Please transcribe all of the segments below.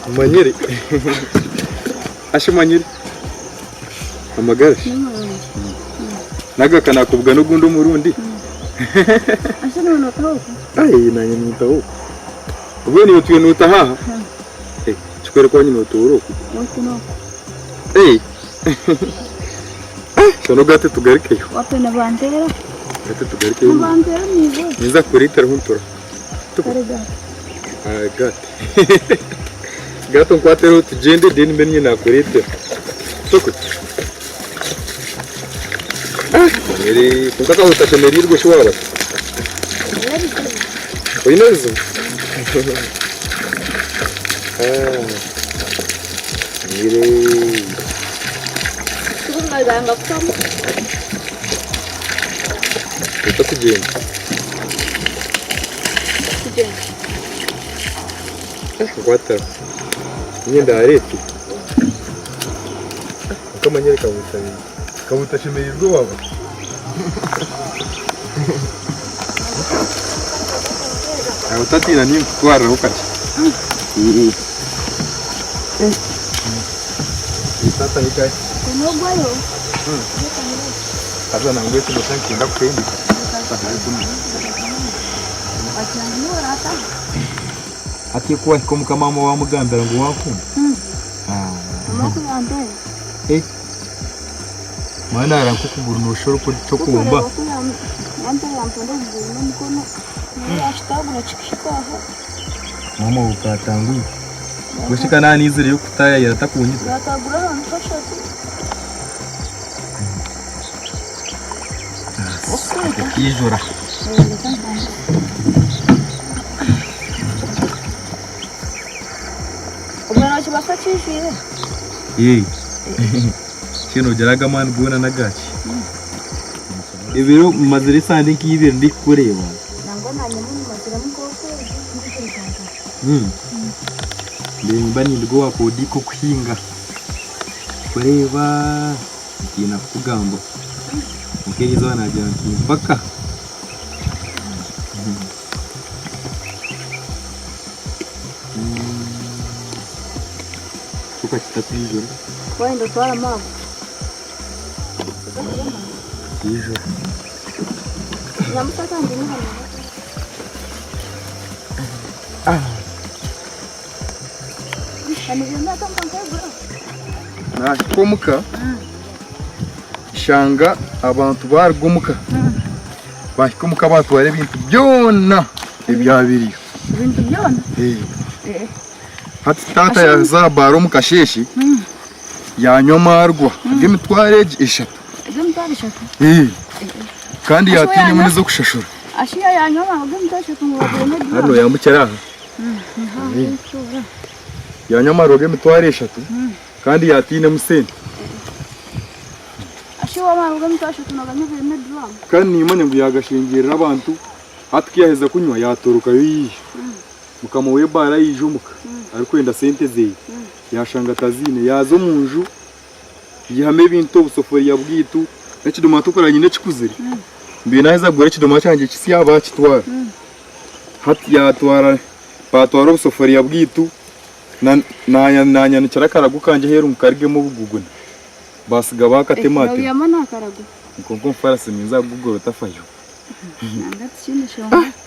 Omanyire Asha omanyire amagara shi naga ka nakubugana ogundi omurundi Ayi nanye nintaho oku obwo niiwe otwire notaha aha kikwereka wanyine notoora oku Shana ogate tugarukeyo gate tugarukeyo ninza kukureeteraho ntura Gate gate onkwatereho tugyende then mbe niinye naakureetera Kwonka ka otashemereirwe shi waaba oine ebizibu? Reka tugyende. Nkwata niinye ndaareete. Kwonka manya reka otashemereirwe waaba. Otatiina ninkutwariraho kakye. Taata hikahi. Haza nangwa eki noshusha nikyenda kuhendeka. Hati ku wahika omuka maama wamugambira ngu wankunda? Mwana ara nk'okuguru noshusha orikukyokumba. Maama wawe katangwire. Mbwenu shi ka naniizireyo kukutaayayira takunyita? Okijura. Yee. Kinu nogira aga amaani goona n'agaki? Ebiro mmazire esande nk'ibiri ndikukureeba. Nimba ninduga owa Kodiiko kuhinga kureeba. Ntiina kukugambaho. Kwonka eri izooba naagira nti mpaka. Kyo kakitakwijura. Wayenda otwaremu ago. Kijura. Nyamusa kandi ni hano. Naahika omuka nshanga abantu baaruga omuka baahika omuka baatwara ebintu byona ebyabiriyo. Ebintu byona? Hati taata yaaza aha baara omu kasheeshe yaanywa amaarwa g'emitwaro egi eshatu. Eg'emitwaro eshatu? Kandi yaatainemu n'ez'okushashura. Ashiya yaanywa amaarwa g'emitwaro eshatu ngu baguremu Hati nooyambukira aha. Yanywa amarwa g'emitwaro eshatu kandi yatainemu sente. Kandi nimanya ngu yagashengyerera abantu hati kuyaheza kunywa yatorokayo yaija. Mukama w'ebaara yaija omuka arikwenda sente zeye yashanga ataziine yaza omunju yaihamu ebintu obusoforiya bwaitu n'ekidomora tokureba nyine ekikuzire mbaire naheza kugura ekidomora kyangye kisya bakitwara. Hati yaatwara baatwara obusoforiya bwaitu naanyanikira akarago kangye aheeru ngu karugemu obuguguna baatsiga baakatematema. Nobyama n'aha karago? Kwonka omufarasi ninza kugugura otafayo.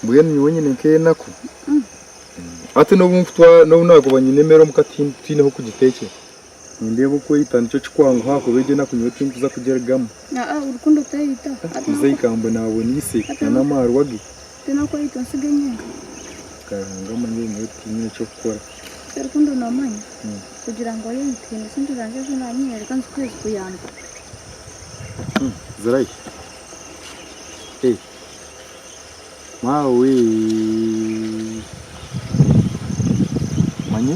Mbwenu nyowe nyine nk'enaku. Hati n'obu nkutwara n'obu naakuba nyine emere omuka tihaine h'okugiteekyera. Nindeeba okweyita nikyo kikwanguha ahakuba egyo enaku nyowe tinkuza kugirugamu. Rukundo teyita. Muzeeyi Kambonaboniise n'amaarwa ge. Tinokweyita onsiga enyenka. Ruhanga amanyire nyowe tinyine ky'okukora. Rukundo nomanya kugira ngu oyeyite haine sente zangye ezi nanyine reka nzikuhe zikuyambe. Zirahi? Maawe! Manye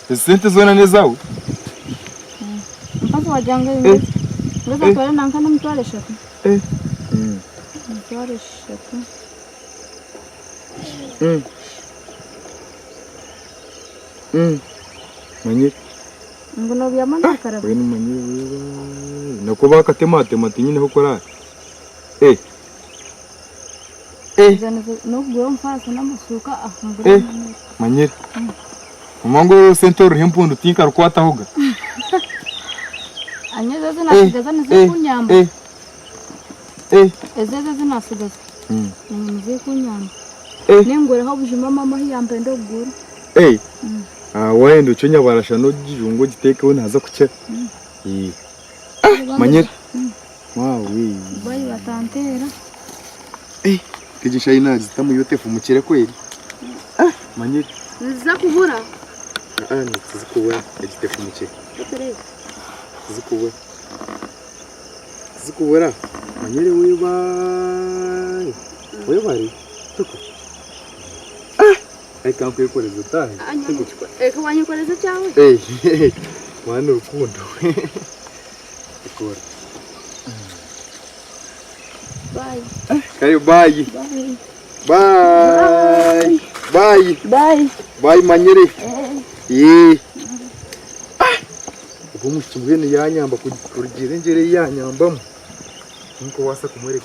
ezi sente zoona n'ezaawe? Mpa. wagira ngu ngu ezatwara nanka n'emitwaro eshatu. Emitwaro eshatu. Manyire. Ngu nobyama nakaraba. Mbwenu manyire nako bakatematema tinyineho kuraara. N'okugura omufaarasi n'amashuuka Eh, manyire. Mama ngu orwo sente oruriho empundu tinkarukwatahoga. Anye ezo ezinasigaza nizikunyamba. Eh, eh. Ezo ezo ezinasigaza nizikunyamba. Eh. Ninguraho obujuma mama ahu yampa ndikugura. Eh. Ah, wayenda ocwe nyabarasha n'ogijunga ogiteekeho naaza kukira. Eh. Manyire. Maawe. Bayi batanteera. Egi enshaho naagitamu yo tefumukire kweri. Manyire. Niziza kubura. Ah, tizikubura egi tefumukire. Tizikubura. Tizikubura. Manyire webare. Webare. Tuku. Ah! Reka nkwekoreze otaahe. Eka wanyekoreza ekyawe. Hey, mwana urukundo. Ikora. Bayi. Kare bye. Bayi. Bye. Bye. Bayi. Bye manyire. Eh. Ubwo omushiki mbwenu yanyamba kurugiira engyera ei yanyambamu. Ninkubaasa kumworeka.